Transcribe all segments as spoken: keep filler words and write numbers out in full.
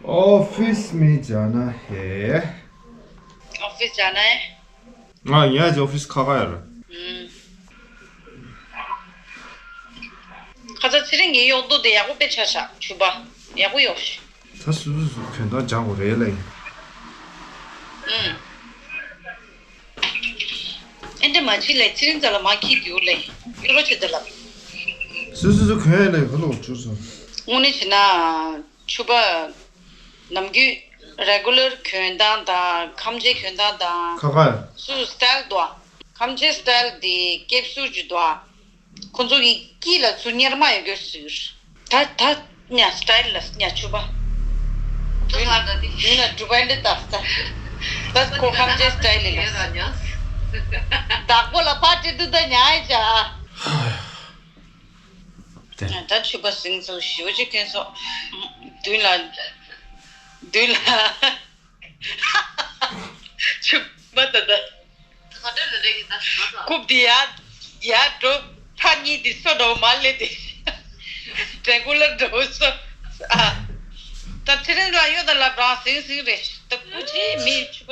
ऑफिस में जाना है। ऑफिस जाना है। हाँ, यहाँ से ऑफिस खा खा यार। हम्म। ཁ་ཚ་ཚེ་རིང་གི་གཡོག་རྡོ་དེ་ཡག་པོ་དཔེ་ཆ་བཞག་ཕྱུ་པ། ཡག་པོ་གཡོག་ཤི། ད་སུ་སུ་སུ་གྱོན་སྟངས་སྦྱང་དགོས་རེད་ལེ། ཨུམ། ཨེ་འདྲ་མ་བྱེད་ལེ། ཚེ་རིང་རྩ་ལ་མ་ཁྱི་རྒྱུག་ལེ། ཡོ་རོ་ཆེ་དེ་ལབ། སུ་སུ་སུ་གྱོན་ཡ་ལེ་ཁ་ལོ་བཅུ་སོང་། དངོས་གནས་བྱས་ན། ཕྱུ་པ། ནམ་རྒྱུན་རེ་གུ་ལར་གྱོན་སྟངས་དང་ཁམ་ཆེ་གྱོན་སྟངས་དང་། ཁ་ཁ། སུ་སུ་སི་ཊལ་འདུག་ཁམ་ཆེ་སི་ཊལ་དེ་ཀེབ་སུལ་གྱི་འདུག་ཁོ་ཚོ་གི་དཀྱིལ་ལ་ཚུར་གཉེར་མ་ཡོད་རྒྱུ་ཟེར། ད་ད་ཉ་སི་ཊལ་ལ་ཉ་ཕྱུ་པ། དུས་ལ་དུས་ལ་གྲུ་པ་འདི་ལྟར་ས། ད་ཁོ་ཁམ་ཆེ་སི་ཊལ་ལ། བདག་པོ་ལ་ཕ་ཏི་ཏུ་ད་ཉ་ཨེ་ཅ། དེ། ད་ཕྱུ་པ་སིང་སོ་ཞིའོ་ཅིག་ཁེན་སོ། དུས་ལ། དུས་ལ། ཕྱུ་པ་ད་ད། རྐུབ་དེ་ཡར་ཡར་འགྲོ། ཕ་གཉིས་དེ་སོ་འགྲོ་མ་ལེ་དེ། དྲན་སྐུ་ལ་འགྲོ་སོ། ཨ། ད་ཚེ་རིང་ལ་གཡོ་ད་ལབ་རང་སིང་སིང་རེད། ད་སྐུ་ཅི་མི་ཕྱུ་པ།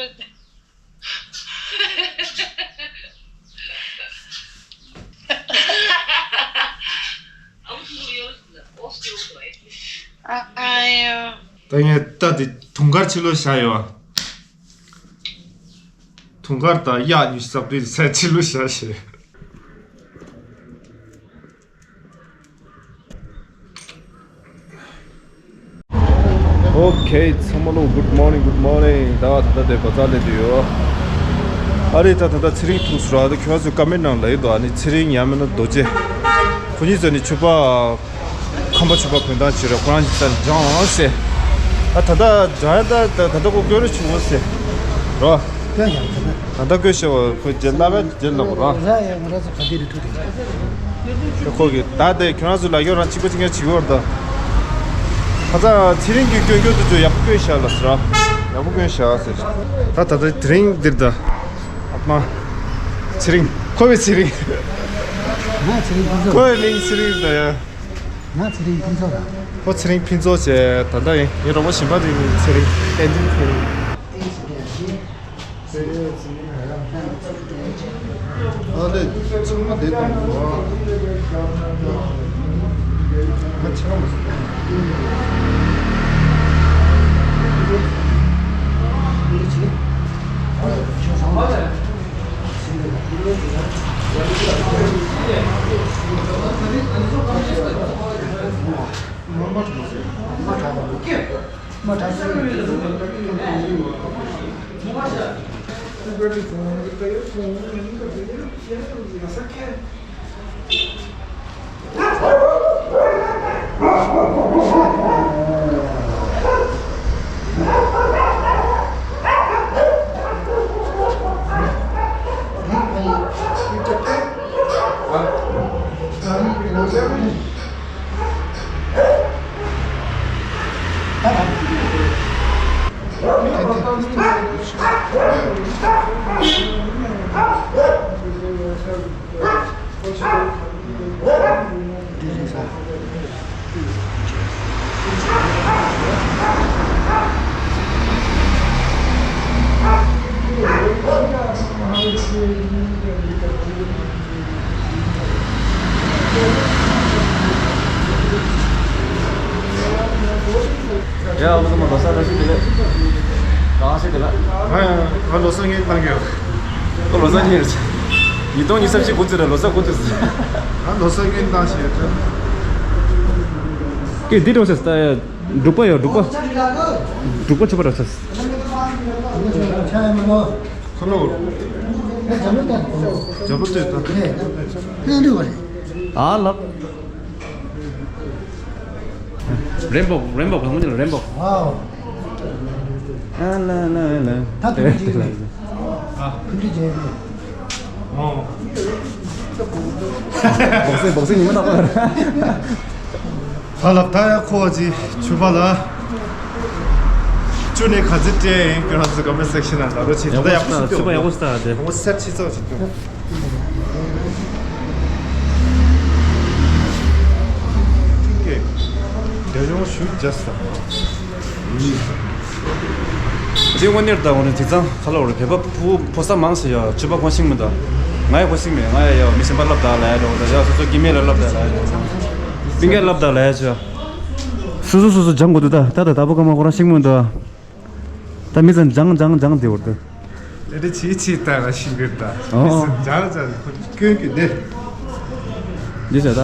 ཨ་ཡོ། ད་ངས་ལྟ་དེ་དུང་དཀར་ཕྱི་ལོ་བཞག་ཡོད། དུང་དཀར་དང་གཡག་ཉུལ་ས་པྲིལ་ས་ཕྱི་ལོ་བཞག་ཞེས། ཨོ་ཁེ། ཚང་མ་ལོ། good morning, good morning. ད་ད་ལྟ་དེ་བ་ཚ་ལེ་དུ་ཡོད། ཨ་རེ། ད་ད་ལྟ་ཚེ་རིང་ཐུག་སོང་ར། ད་ཁྱོད་ཚོས་ཀ་མེན་ནང་ལ་ཡོད་དོ། ཨ་ནི་ཚེ་རིང་ཡང་མིན་ན་རྡོ་རྗེ། ཁོ་གཉིས་ཚོ་ནི་ཕྱུ་པ། ཁམས་པ་ཕྱུ་པ་གོན་སྟངས་བྱེད་ར། ཁོ་རང་ཞིག་ས་འགྲངས་འོང་ཟེར། ཨ་ད་ལྟ་འགྲངས་ཡ། ད་ད་ད་ལྟ་ཁོ་བསྐྱོད་རོགས་བྱེད་འོང་ཟེར་རོ། སྐྱོན་ཡང་ད་ལྟ། ད་ལྟ་བསྐྱོད་ཤེས་པ་ཁོ་རྗེས་ལབ་ཡ་རྗེས་ལབ་ར། ར་ཡ་ང་ར་ཚོ་ག་དེ་རེད་ཐུག་རེད། ཁོ་གིས་ད་དེ་ཁྱོད་རང་ཚོ་ལ་ཡོད་རང་གཅིག་པ་གཅིག་རྐྱང་བྱེད་ཀྱི་ཡོད་རེད་ད། ཁ་ཚ་ཚེ་རིང་གིས་སྐྱོན་སྐྱོན་དུ་ཚོ་ཡག་པོ་བསྐྱོད་ཤག་ལ་ཟེར་ར། ཡག་པོ་བསྐྱོད་ཤག་ཟེར། ད་ད་ལྟ་དེ་རིང་འདིར་ད། ཨ་མ། ཚེ་རིང་། ཁོ་བའི་ཚེ་རིང་། ང་ཚེ་རིང་ཕུན་ཚོགས། ཁོ་བའི་མིང་ཚེ་རིང་ད་ཡ། ང་ཚེ་རིང་ཕུན་ཚོགས་ར། ཁོ་ཚེ་རིང་ཕུན་ཚོགས་བྱས། ད་ལྟ་ཡིན་ཡིན་རོགས་པ་གཞན་པ་དེ་མིང་ཚེ་རིང་། བསྟན་འཛིན་ཚེ་རིང་། ཨ་ལས། ཚང་མ་བསྡད་དང་པོ། ང་ཆ་མ་སོང་། ཡ། ཨོ་ཚང་མ་ལོ་གསར་བཀྲ་ཤིས་བདེ་ལེགས། གང་ཤེས་བདེ་ལེགས། ང་ང་ལོ་གསར་སྔོན་བཏང་གི་ཡོད། ཁོ་ལོ་གསར་སྔོན་རེད། ཉིས་སྟོང་ཉི་ཤུ་རྩ་བཞི་འགོ་བཙུགས་རེད། ལོ་གསར་འགོ་བཙུགས་ཟེར། ང་ལོ་གསར་སྔོན་བཏང་ཞེས་རེད། ཀྱེ་འདི་འགྲོ་ཟེར། ད་འབྲུག་པ་ཡོད། འབྲུག་པ། འབྲུག་པ་ཕྱུ་པ་འགྲོ་ཟེར། ཁོ་ལོ། རྒྱབ་ལོ་ལྟོས་དང་། ཨ་ལབ། རེན་བོ། རེན་བོ་གང་མིན་རེན་བོ། ཝའོ། ཨ་ལ་ལ་ལ། ད་ཕུན་སུམ་ཚོགས་རེད། ཨ། ཕུན་སུམ་ཚོགས་རེད། ཨོ། སྦོག་སེ་སྦོག་སེ་ཉི་མ་ནག་པ། ད་ལབ་ད་ཡ་ཁོ་ཅི་ཕྱུ་པ་ལ། ཅུ་ནས་ག་ཚོད་སྤྲད་ཡིན་ཁྱོད་རང་ཚོ་ཀོ་མེན་སེག་ཤན་ནང་ལ་རོ་ཆེ། ད་ཡག་པོ་ཞིག་ཕྱུ་པ་ཡག་པོ་ཞིག་ད་དེ། ཁོ་སེར་ཆེ་ཚོགས་ཅིག་ཐུབ། ཐིང་གེ། རྒྱ་ཡོང་ཞུ་ཇ་སི་ད། དེ་དངོས་གནས་ད་འོ་ན་དེ་ཙང་ཁ་ལོ་རེ་བོད་པ་ཕོ་ཕོ་གསར་མང་ཟེར་ཡ། ཕྱུ་པ་གོ་ཤེས་མི་འདུག་ང་ཡ་གོ་ཤེས་མེད། ང་ཡ་ཡ་མི་གཞན་པ་སློབ་གྲྭ་ལ་ཡ་འགྲོ་ད་ཡ་སོ་སོ་སྐྱེ་དམན་ལ་སློབ་གྲྭ་ལ་ཡ་འགྲོ། སྤུན་ཀྱག་སློབ་གྲྭ་ལ་ཡ་ཆོ། སོ་སོ་སོ་སོ་སྦྱང་དགོས་འདུག་ད་ད་ད་ད་བུ་ཀ་མ་ཁོ་རང་ཤེས་མི་འདུག་ད་མི་ཚང་སྦྱང་སྦྱང་སྦྱང་དེ་བར་དུ། ཨེ་འདྲ་བྱེད་བྱེད་ལྟ་ལ་ཤིང་གིར་ལྟ། ཨོ། སྦྱང་ལ་ཙང་ཁོ་སྐྱོན་གྱི་འདི། འདི་བྱ་ད།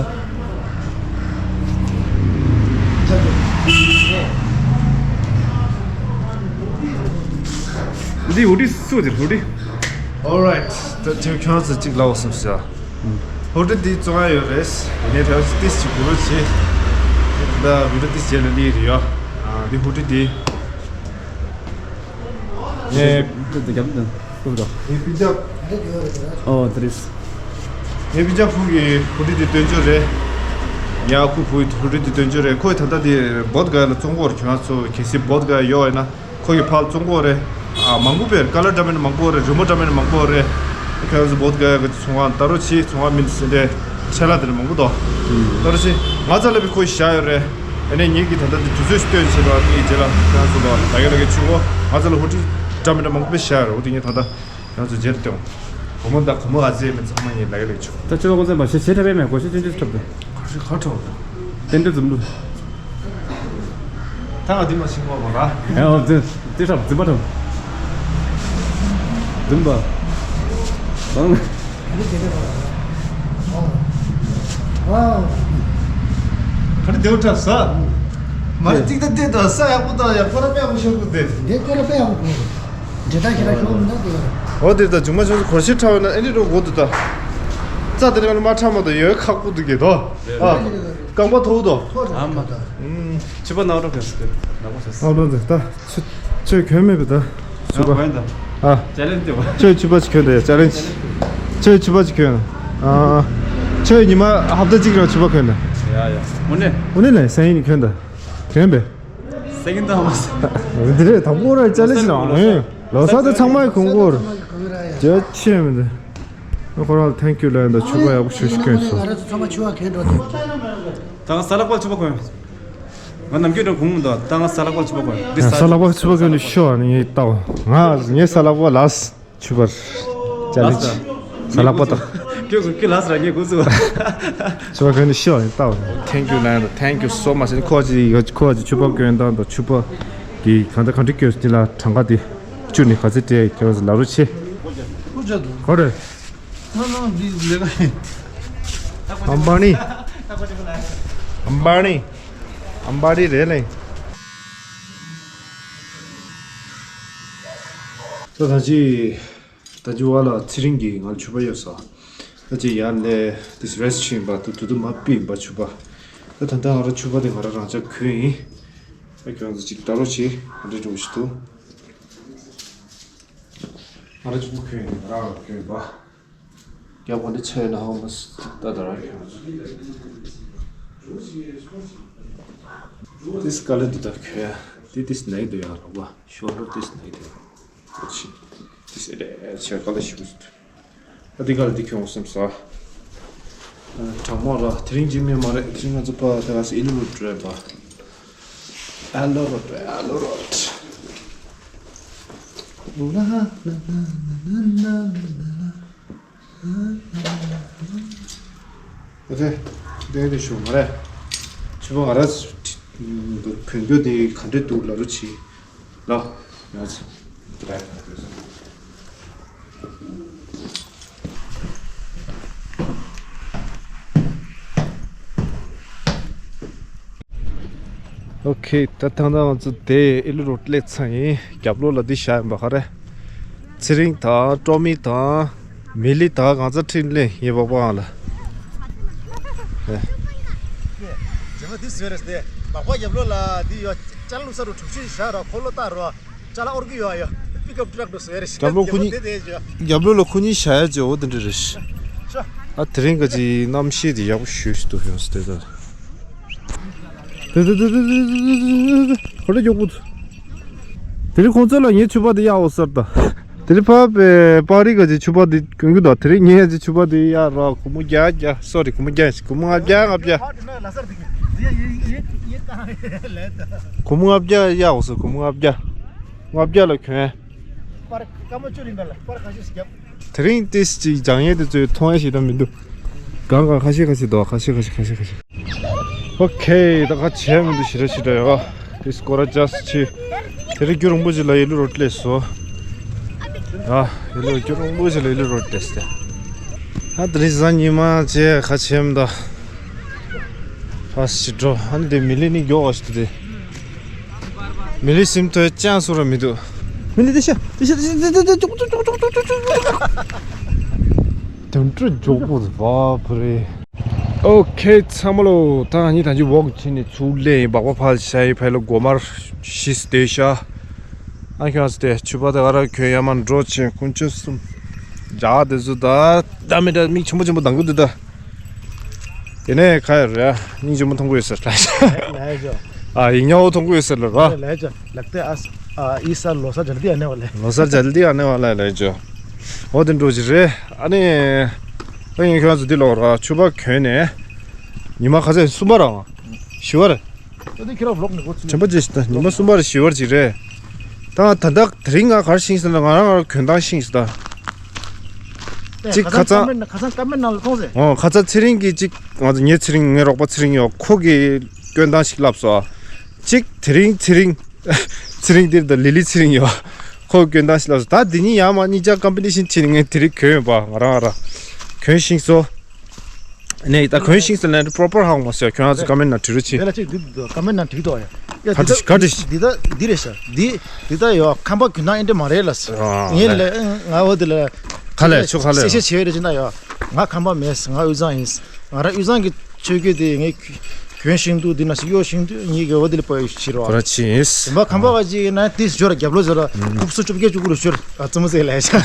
འདི་འུ་ཏི་སུ་དེ་འུ་ཏི། Alright. ད་ཁྱོད་ཁྱོད་ཚོ་གཅིག་ལའོ་སམ་ཤ། འུ་ཏི་འདི་བཙོང་ཡ་ཡོད་རེད། ཡིན་ནའི་ད་ཏིས་ཅིག་གུ་རུ་བྱེད། ད་འུ་ཏི་ཏིས་བྱེད་ལ་ལི་རེད་ཡ། ཨ་འདི་འུ་ཏི་འདི། ངས་འདི་རྒྱབ་འདི་ཀུ་རུ། ངའི་སྤུན་ཀྱག་ཨོ་དེ་རེད། ངའི་སྤུན་ཀྱག་ཕུ་གི་འུ་ཏི་འདི་སྟོན་ཅོ་རེད། ཡ་ཁུ་ཕུ་འུ་ཏི་འདི་སྟོན་ཅོ་རེད། ཁོས་ད་ལྟ་འདི་བོད་ག་ལ་བཙོང་གོ་ར་ཁྱོད་ཚོ་གལ་སྲིད་བོད་ག་ཡོད་ཡིན་ན། ཁོ་གི་ཕར་བཙོང་གོ་རེད། ཨ་མང་པོ་པའི་ཀ་ལར་འདྲ་མིན་མང་པོ་རེད། རི་མོ་འདྲ་མིན་མང་པོ་རེད། ཁྱོད་ཚོ་བོད་ག་གི་ཚོང་ཁང་ད་རུ་ཆེ་ཚོང་ཁང་མིན་ཟིན་རེད། ཆེ་ལ་དེ་ནས་མང་པོ་འདུག་ད་རུ་ཆེ་ང་ཚ་ལ་བི་ཁོ་བཞག་ཡོད་རེད། ཨ་ནས་ངེད་ཀྱི་ད་ལྟ་དེ་དུས་ཚོད་སྟོན་བྱེད་པ་དེའི་རྗེས་ལ་ཁྱོད་ཚོ་ལ་ད་ག་ལ་གི་ཆུ་བོ་ང་ཚ་ལ་ཧོ་ཏི་འདྲ་མིན་འདྲ་མང་པོ་པའི་བཞག་ཡོད་རེད། འོ་དེ་ངས་ད་ལྟ་ཁྱོད་ཚོ་རྗེས་ལ་སྟོན། གོ་མོ་ད་གོ་མོ་ཨ་ཙེ་མི་ཚང་མ་ཡིན་ལ་ག་ལ་ཆུ། ད་ཆུ་བོ་ཚན་པ་ཞེ་ཞེ་ཐབས་མེད་གོ་ཤེས་ཅན་ཅིག་ཐོབ་དུ། ག་ཤི་ཁ་ཁྲོ། ཏན་ཏན་འཛུམ་ལུ། ད་ང་འདི་མ་ཤི་མོ་མོ་ར། ཨེ་འོ་འཛིན་འདི་ཧྲབ་འཛིན་པ་ཐོབ། འཛིན་པ། ལང་། ག་རེ་དེའུ་ཁྲ་ས། མ་རེད་ཏིག་ཏ་ཏེ་དང་ས་ཡག་པོ་དང་ཡག་པོ་ར་དཔེ་ཡག་པོ་ཤོར་གི་དེ། འདི་ཀོ་ར་དཔེ་ཡག་པོ་གོ། འདི་ད་ཁྱེད་ར་ཤོར་མི་འདུག་དེ་ག་ར། འོ་དེ་ད་ཇུང་མ་ཤོར་གོ་ཤི་ཁྲ་བ་ན་ཨེ་འདི་རོ་གོ་དུ་ད། རྩ་དེ་ནས་མ་ཁྲ་མ་དང་ཡོད་ཁག་པོ་དུ་གེ་དོ། ཨ། རྐང་པ་མཐོ་བོ་དོ། ཨ་མ། ཆུ་པ་ནག་རོ་གེ་སུ་དེ་ནག་པོ་ཤོར་སོང་། ཨ་རོ་འཛིན་ད། ཆུ་ཆུ་གྱོན་མེད་པ་ད། ཆུ་པ། ཨ། ཅལ་ལེན་ཏེ་བ། ཆུ་ཆུ་པ་ཅིག་གྱོན་ད་ཡ་ཅལ་ལེན། ཆུ་ཆུ་པ་ཅིག་གྱོན། ཨ། ཆུ་ཉི་མ་ཧབ་ཏ་གཅིག་རང་ཆུ་པ་གྱོན་ད། ཡ་ཡ། འོ་ནས། འོ་ནས་ལས་སེང་ཡིན་གྱོན་ད། གྱོན་པས། སེང་ཡིན་ད་མ་སེ། འདི་རེད་དང་པོ་ར་ཅལ་ལེན་ལ་ཨེ། ལོ་ས་ད་ཚང་མ་གོང་གོར། ཇ་ཆེ་མི་འདི། ཁོ་རང་ལ་ཐེང་ཀྱུ་ལབ་ཡིན་ད་ཆུ་པ་ཡག་པོ་ཞུ་ཞུ་གྱོན་སོང་། ང་རང་ཚོ་ཚང་མ་ཆུ་པ་གྱོན་འགྲོ་དེ། ད་ང་ས་ལག་པ་ཆུ་པ་གྱོན། ང་ནམ་རྒྱུན་དང་གོང་མི་འདུག་ད་ང་ས་ལག་པ་ཆུ་པ་གོན། འདི་ས་ས་ལག་པ་ཆུ་པ་གོན་ནི་ཤོ་ཨ་ནི་ངས་ལྟ་བ། ང་ངའི་ས་ལག་པ་ལ་ཆུ་པར་ཅ་ལེ་ཅི། ས་ལག་པ་དང་། ཁྱོད་ཁྱོད་ལ་ས་ར་ངས་གོ་ཚུ། ཆུ་པ་གོན་ནི་ཤོ་ཨ་ནི་ལྟ་བ། Thank you ལན་དང་Thank you so much ཁོ་ཅི་ཁོ་ཅི་ཆུ་པ་གོན་དང་དང་ཆུ་པ་གི་གང་ལྟར་གང་འདྲ་གོན་སྟེ་ལ་གྲངས་ཀ་དེ་བཅུ་ནི་ག་ཚོད་སྤྲད་ཁྱོད་ལ་རུ་ཆེ། ཁོ་རེ། ཨམ་བ་ནི། ཨམ་བ་ནི། ཨམ་བ་ནི་རེད་ལེ། ད་ད་ཅི། ད་ཅི་བ་ལ་ཚེ་རིང་གི་ང་ལ་ཆུ་པ་ཡོད་ས། ད་ཅི་ཡར་ལས་དེ་རེ་སི་ཆུ་ཡིན་པ་དུ་དུ་དུ་མ་པི་ཡིན་པ་ཆུ་པ། ད་ད་ད་ང་ར་ཆུ་པ་དེ་ང་ར་རང་ཅག་གོན་ཡིན། ད་ཁྱོད་ཚོ་ཅིག་ལྟ་རོགས་བྱེད་ང་འདྲ་འགྲོ་ཞིག་འདུག་ང་ར་ཆུ་པ་གོན་ཡིན་ང་ར་གོན་ཡིན་པ། རྒྱབ་ག་འདི་ཆ་ཡོད་ན་ཧོ་མ་སི་ཏ་ད་ར་ཁྱོད། This color འདི་ད་ཁྱོད་འདི་this ནའི་འདུག་ཡ་རོགས་པ། Shoulder this ནའི་འདུག་ཆི། This ཨེ་རེད་ཆེ་color ཞིག་འདུག་ཨ་འདི་color འདི་ཁྱོད་སེམས་ས། གྲང་མོ་ར་དེ་རིང་ཅི་མེད་མ་རེད། དེ་རིང་ང་ཚོ་པ་དེ་ག་སི་ཨི་ལུ་རུ་བྲོས་པ། ཨ་ལོ་རོ་བྲོས་ཨ་ལོ་རོ། ཨོ་ཁེ། དེ་རེད་ཞུ་ང་རེད། ཆུ་པ་ང་ར་གོན་རྒྱུ་དེ་ག་འདྲས་འདུག་ལ་རུ་ཆི། ལ། ང་ཚོ། དེ་རེད། ཨོ་ཁེ། ད་ཐང་ཐང་ང་ཚོ་དེ་ཨི་ལུ་རོ་སླེབས་ཚར་ཡིན། རྒྱབ་ལོགས་ལ་འདི་བཞག་ཡིན་པ་ག་རེ། ཚེ་རིང་དང་ཀྲོ་མི་དང་མི་ལི་དང་གང་ཚ་ཁྲིན་ལེ་ཡིན་པ་པང་ལ། རྗེས་མ་འདི་ཟེར་རེད་དེ། མག་པ་རྒྱབ་ལོགས་ལ་འདི་ཡོད། ཅ་ལག་བླུགས་ས་རུ་གྲུ་བཞི་བཞག་རོགས། འཁོར་ལོ་བཏགས་རོགས། ཅ་ལག་དབོར་གི་ཡོད་ཡོད། པིག་ཨབ་ཊྲག་འགྲོ་ཟེར་རེད། ཤི་རྒྱབ་ལོགས་ཁོ་གཉིས། དེ་དེ་ཡོད། རྒྱབ་ལོགས་ལ་ཁོ་གཉིས་བཞག་ཡ་ཅེ་འོ་དེ་འདྲ་རེད། ཤ། ཨ་དེ་རིང་ག་ཅིག་གནམ་གཤིས་དེ་ཡག་པོ་ཞུ་ཞུ་འདུག་ཡོང་སི་ཏེ་ད། དེ་དེ་དེ་དེ་དེ་དེ་དེ་དེ་དེ་ག་རེ་མགྱོགས་པོ་འདུག་དེ་རིང་ཁོང་ཚོ་ལ་ངའི་ཕྱུ་པ་དེ་གཡར་འོ་ཟེར་ད། དེ་རིང་ཕ་པའི་པར་རིས་ག་ཅིག་ཕྱུ་པ་དེ་གྱོན་གྱི་འདུག་དེ་རིང་ངའི་ཡ་ཅིག་ཕྱུ་པ་དེ་གཡར་རོགས། སྒོར་མོ་བརྒྱ་བརྒྱ། སོ་རི། སྒོར་མོ་བརྒྱ་ཞིག་སྒོར་མོ་ལྔ་བརྒྱ་ལྔ་བརྒྱ། གོང་མ་ལྔ་བརྒྱ་གཡར་འོང་ཟེར། གོང་མ་ལྔ་བརྒྱ། ལྔ་བརྒྱ་ལ་གྱོན། དེ་རིང་ཏིས་ཅིག་སྦྱང་ཡས་དེ་ཚོས་མཐོང་ཡས་ཞིག་ད་མི་འདུག་གང་གང་ཁ་ཤས་ཁ་ཤས་འདུག་ཁ་ཤས་ཁ་ཤས་ཁ་ཤས་ཁ་ཤས། ཨོ་ཁེ། ད་ཁ་བྱས་མི་འདུག་ཞེ་དྲག་ཞེ་དྲག་ཡོད། ཏིས་སྐོར་ར་ཇཱས་ཆི། དེ་རིང་རྒྱུ་རིན་པོ་ཆེ་ལ་ཡེ་ལུ་རོ་སླེབས་སོང་། ཡ། ཡེ་ལུ་རྒྱུ་རིན་པོ་ཆེ་ལ་ཡེ་ལུ་རོ་སླེབས་ཏེ། ད་དེ་རིང་གཟའ་ཉི་མ་བྱས་ཁ་བྱས་མི་འདུག་ཧ་སི་འགྲོ། ཨ་ནི་དེ་མི་ལི་ནི་མགྱོགས་པ་ཞིག་འདུག་དེ། མི་ལི་སིམ་ཐོའི་ཅང་སུ་ར་མི་འདུག་མི་ལི་དེ་ཤ་དེ་ཤ་དེ་ཤ་དེ་ཤ་དེ་ཤ་ཅོག་ཅོག་ཅོག་ཅོག་ཅོག་ཅོག་ཅོག་ཅོག་དོན་གྲུ་མགྱོགས་པོ་བ་བ་རེད། ཨོ་ཁེ་ཚང་མ་ལོ། ད་ང་གཉིས་ད་ཅི་ཝོག་བྱས་ནས་ཚུར་སླེབས་ཡིན། སྦག་སྦག་ཕར་བཞག་ཡིན། ཕ་ལོ་སྒོ་མར་ཤི་སྟེ་ཤ། ཨ་ཁྱོད་ཨ་སྟེ་ཆུ་པ་དེ་ག་ར་ཁྱོད་ཡར་མར་འགྲོ་ཆེན་ཀུན་སྤྱོད་གསུམ། ཇག་དེ་ཚོ་ད་ད་མི་འདྲ་མིག་ཆེན་པོ་ཆེན་པོ་གདངས་ཀྱི་འདུག་ད། དེ་ནས་ཁ་ཡར་རེད། སྙིང་རྗེ་མོ་མཐོང་གི་ཡོད་ཟེར་ལ། ལས་ཇོ། ཨ་ཡིག་ཉོག་མཐོང་གི་ཡོད་ཟེར་ལ་ར། ལས་ཇོ། ལག་དེ་ཨ་ཨ་ཨི་ས་ལོ་ས་ཇལ་དི་ཨ་ནེ་བ་ལེ། ལོ་ས་ཇལ་དི་ཨ་ནེ་བ་ལེ་ལས་ཇོ། འོ་དེ་འགྲོ་ཅི་རེད། ཨ་ནི། ཨ་ཡིན་ཁྱོད་ཚོ་འདི་ལོག་ར་ཆུ་པ་གྱོན་ནས། ཉི་མ་ཁ་ཚ་གསུམ་པ་རང་། བཞི་བར། ད་དེ་ཁྱེད་རང་ཝོག་ནས་འགོ་ཚུགས། ཆེན་པོ་ཅི་ཞིག་ད་ཉི་མ་གསུམ་པར་བཞི་བར་ཅིག་རེད། ད་ད་ད་དེ་རིང་ང་གར་ཤིང་ཟེར་ན་ང་རང་ང་རང་གྱོན་སྟངས་ཤིང་ཟེར་ད། གཅིག་ཁ་ཚང་། ཁ་ཚང་ཀ་མེན་ནང་ལ་མཐོང་ཟེར། ཨོ་ཁ་ཚང་ཚེ་རིང་གིས་གཅིག་ང་ཚོ་ངའི་ཚེ་རིང་ངའི་རོགས་པ་ཚེ་རིང་ཡོད། ཁོ་གིས་གྱོན་སྟངས་ཤིག་ལབ་སོང་། གཅིག་དེ་རིང་ཚེ་རིང་། ཚེ་རིང་འདིར་ད་ལི་ལི་ཚེ་རིང་ཡོད། ཁོ་གྱོན་སྟངས་ཤིག་ལབ་སོང་། ད་འདི་གཉིས་ཡར་མར་གཉིས་ཆ་ཀམ་པི་ཊི་ཤན་བྱས་ནས་ངས་དེ་རིང་གྱོན་ཡོད་པ་ང་རང་ང་རང་། གྱོན་ཤིང་སོ། ནས་ད་གོན་ཤིང་ཟེར་ན་པོ་རོ་པར་ཧ་གོ་མ་སོང་། ཁྱོད་རང་ཚོ་ཀ་མེན་ནང་བྲིས་རོགས་གྱིས། དེ་ལ་ཅིག་འདི་འདུག་ཀ་མེན་ནང་བྲིས་འདུག་ཡ། ཡ་ག་འདི་ག་འདི་འདི་ད་འདི་རེད་ཤག་འདི་འདི་ད་ཡོ་ཁམས་པ་གྱོན་སྟངས་ཨེ་འདྲ་མ་རེད་ལ། ཨ་ངས་ལ་ང་འོ་དེ་ལ་ག་ལས་ཆོ་ག་ལས་གསལ་བཤད་བྱས་རེད་ཅེ་ན་ཡོ། ང་ཁམས་པ་མེད། ང་དབུས་གཙང་ཡིན། ང་རང་དབུས་གཙང་གི་ཆོས་བརྒྱུད་དེ་ངས་གྱོན་ཤིང་འདུག་འདི་ན་ཞིག་གཡོ་ཤིང་འདུག་ངས་གི་འོ་དེ་ལ་པོ་ཡོ་ཤི་རོ། ཁོ་ར་ཅི་ཡིན། བྱིས་པ་ཁམས་པ་བ་ཅིག་ཡིན་ན་དེ་ཞོར་རྒྱབ་ལོ་ཞོར་ལ་ཁུག་སུ་བཅོ་བརྒྱད་བཅུ་དགུ་རུ་ཞོར་ཨ་ཙི་མོ་ཟེར་ལས་ཤག་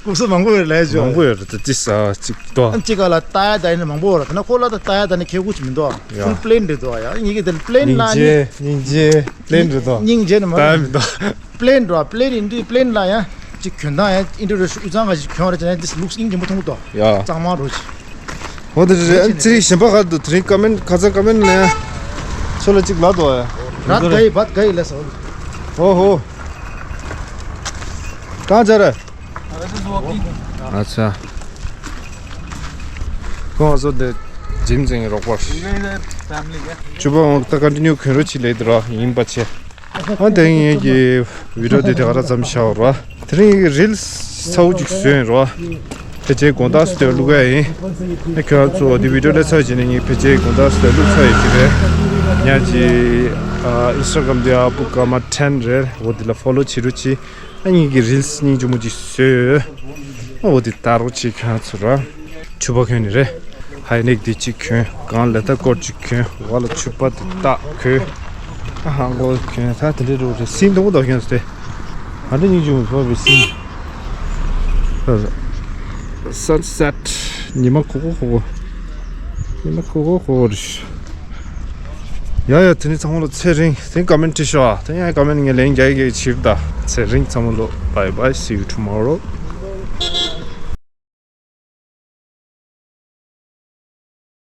ཁུག་སུ་མང་པོ་ཡོད་ལས་ཞོ། མང་པོ་ཡོད་རེད་ད་ཅི་ས་ཅིག་ཏོ། ཨ་ཅི་ག་ལ་ལྟ་ཡ་ད་ཡིན་ན་མང་པོ་ཡོད་རེད། ད་ན་ཁོ་ལ་ད་ལྟ་ཡ་ད་ནི་ཁེ་གུ་ཅི་མི་འདུག་ཡ། ཕུལ་པི་ལེན་རེད་འདུག་ཡ། ཡིན་གྱི་དེ་པི་ལེན་ལ་ནི་སྙིང་རྗེ་སྙིང་རྗེ་པི་ལེན་རེད་འདུག་སྙིང་རྗེ་ནི་མ་ལྟ་ཡ་མི་འདུག་པི་ལེན་འགྲོ་པི་ལེན་ཡིན་དུས་པི་ལེན་ལ་ཡ་ཅིག་གྱོན་སྟངས་ཡ་ཨིན་ཏྲ་རེ་ཤུ་དབུས་གཙང་ག་ཞིག་གྱོན་རེད་ཅེ་ན་དེ་ལུགས་སྙིང་རྗེ་མོ་མཐོང་གི་འདུག་ཡ། གཙང་མ་རོ་ཞིག་འོ་དེ་རེད། ཨ་ནི་ཚེ་རིང་གཞན་པ་ག་རེ་འདུག་དེ་རིང་ཀ་མེན་ཁ་ཚ་ཀ་མེན་ལ་ཡ་ཆོ་ལ་ཅིག་ལབ་འདུག་ཡ། ར་ག་ཡི་བ་ག་ཡི་ལ་སོ། ཨོ་ཧོ། གང་ཆ་རེད། ཨ་ཚ། ཁོང་ཚོ་དེ་ཇིམ་ཟིང་རོགས་པར། ཆུ་པ་འོང་ད་ཀོན་ཊི་ནིའུ་གོན་རོགས་བྱེད་ལས་དེ་ར་ཡིན་པ་ཆེ། ཨ་དེ་ངེད་ཀྱི་བི་ཌི་ཡོ་དེ་དེ་ག་ར་ཙམ་བྱ་བ་ར། དེ་རིང་ངེད་ཀྱི་རིལ་ཚ་བོ་ཅིག་བཟོས་ཡིན་ར། ཕལ་ཆེར་དགོང་དག་སྟོད་བླུག་ཡ་ཡིན། ཨ་ཁྱོད་ཚོ་དེ་བི་ཌི་ཡོ་ལས་ཚར་བྱས་ནས་ངེད་ཕལ་ཆེར་དགོང་དག་སྟོད་བླུག་ཚར་ཡོད་ཀྱི་རེད། ཉ་ཅི་ཨིན་སི་ཊ་གྷ་རམ་དེ་ཨ་པུ་ཀ་མ་ཊེན་རེད། འོ་དེ་ལ་ཕོ་ལོ་བྱེད་རོགས་གྱིས། ཨ་ངེད་ཀྱི་རིལ་སྙིང་རྗེ་མོ་ཅིག་བཟོས་ཡོད། ཨ་འོ་དེ་ལྟ་རོགས་གྱིས་ཁྱོད་ཚོ་ར། ཆུ་པ་གྱོན་ནི་རེད། ཧའི་ནེག་དེ་གཅིག་གྱོན། གང་ལ་ད་སྐོར་གཅིག་གྱོན། འོག་ལ་ཆུ་པ་དེ་ཏག་གྱོན། ཨ་ཧ་གོ་གྱོན་ད་དེ་འདྲའི་རོགས་རེད། སིན་དུ་མོ་དག་གྱོན་སྟེ། ཨ་འདྲ་སྙིང་རྗེ་མོ་ཚོར་བའི་སིན། སན་སེ་ཊི། ཉི་མ་ཁོ་ཁོ་ཁོ་ཁོ། ཉི་མ་ཁོ་ཁོ་ཁོ་ཁོ་རེད། ཡ་ཡ་དེ་ནི་ཚང་མ་ལོ་ཚེ་རིང་། དེ་ཀ་མེན་ཊི་ཤོ་ཨ། དེ་ཡང་ཀ་མེན་ཊི་ངས་ལན་རྒྱག་གི་ཕྱིར་ད། ཚེ་རིང་ཚང་མ་ལོ། Bye bye, see you tomorrow.